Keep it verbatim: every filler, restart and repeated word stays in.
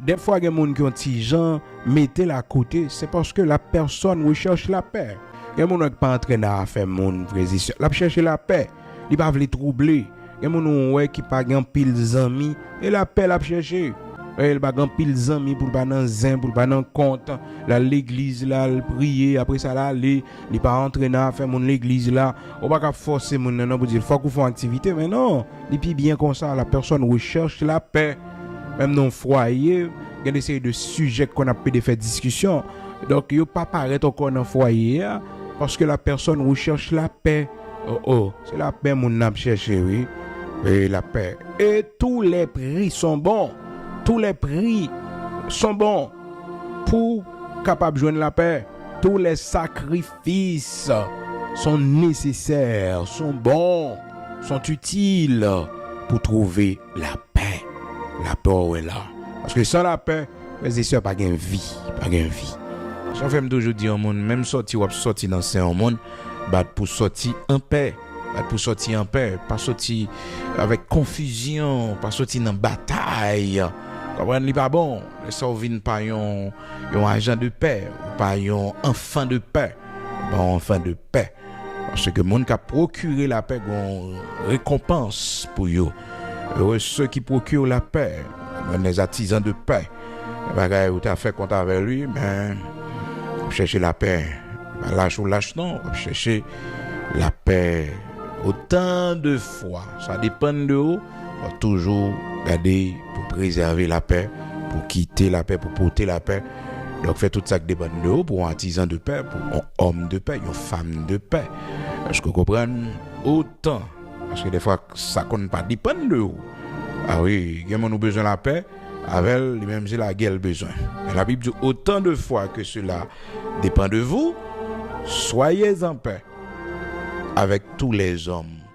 Dèfwa gen moun ki yon ti jan mete l akote, se paske la pèsòn rechèche lapè. Gen moun ki pa antre nan afè moun, frè e sè. L ap chèche lapè. Li pa vle twouble. Gen moun ou wè ki pa gen anpil zanmi, e lapè l ap chèche. E l pa gen anpil zanmi pou l pa nan zen, pou l pa nan kont. L al legliz la, l priye, apre sa l ale, li pa antre nan afè moun legliz la. Ou pa ka fòse moun nan non pou di l fòk ou fè yon aktivite, men non, li pi byen konsa, la pèsòn rechèche lapè. Menm nan yon fwaye, gen de seri de sijè k konn ap pede fè diskisyon. Donk, yo pa parèt ankò nan fwaye a, paske la pèsòn rechèche lapè. Oh, oh, se lapè moun nan ap chèche, wi. E lapè. Et tous les prix sont bons. Tous les prix sont bons. Pou kapab jwenn lapè, tous les sacrifices sont nécessaires, sont bons, sont utiles pour trouver la paix. Lapè, w wè la. Paske san lapè, frè e sè, pa gen vi, pa gen vi. Sa fè m toujou di yon moun, menm sòti w ap sòti nan sen yon moun, bat pou sòti an pè. Bat pou sòti an pè, pa sòti avèk konfizyon, pa sòti nan batay. Konprann, li pa bon. Lè sa w vin pa yon, yon ajan de pè, ou pa yon enfant de paix. Ou pa yon enfant de paix. Paske moun k ap pwokire lapè gon rekonpans pou yo. Heureux ceux qui procurent la paix, les artisans de paix. Bagay ou ta fè kont avè li, men w ap chèche lapè. Pa lach ou lach non, w ap chèche lapè. Otan de fwa, sa depann de ou, w ap toujou gade pou prezève lapè, pou kite lapè, pou pote lapè. Donk, fè tout sa k depann de ou pou yon atizan de pè, pou yon òm de pè, yon fanm de pè. Èske w konprann? Otan. Paske defwa, sa konn pa depann de ou. A wi, gen moun ou bezwen lapè avè l, li menm se lagè l bezwen. Men Labib di, autant de fois que cela dépend de vous, soyez en paix avec tous les hommes.